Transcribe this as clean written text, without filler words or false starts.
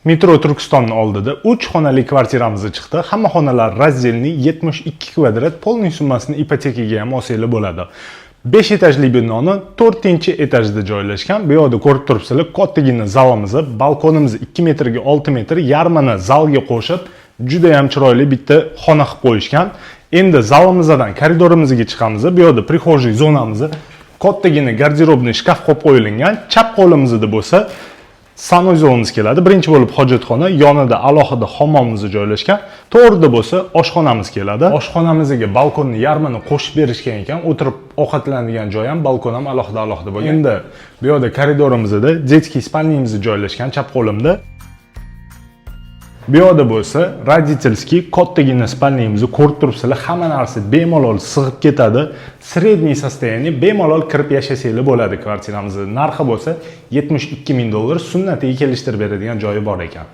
Metro Turkistonni oldida 3 xonali kvartiramiz chiqdi. Hamma xonalar раздельный, 72 kvadrat, полный summasini ipotekaga ham olsanglar bo'ladi. 5 etajli binoni 4-etajida joylashgan. Bu yoqda ko'rib turibsizlar, kattagina zalimiz, balkonimiz 2 metrga 6 metr, yarmini zalga qo'shib, juda ham chiroyli bitta xona qilib qo'yishgan. Endi zalimizdan koridorimizga chiqamiz. Bu yoqda прихожий zonamiz, kattagina гардеробный shkaf qo'yib qo'yilgan. Chap qo'limizda bo'lsa санузел imiz keladi. Birinchi bo'lib hojatxona, yonida alohida hammomimiz joylashgan. To'g'rida bo'lsa oshxonamiz keladi. Oshxonamizga balkonni yarmini qo'shib berishgan ekan. O'tirib ovqatlanadigan joy ham, balkon ham alohida alohida bo'lgan. Endi bu yoqda koridorimizda детский спальня miz joylashgan chap qo'limda. Bu yoqda bo'lsa родительский kattagina спальня mizni ko'rib turibsizlar, hamma narsa bemalol sig'ib ketadi. Средний состояние, bemalol kirib yashasanglar bo'ladi kvartiramizni. Narxi bo'lsa 72 ming dollar, sunnatiga kelishtirib beradigan joyi bor ekan.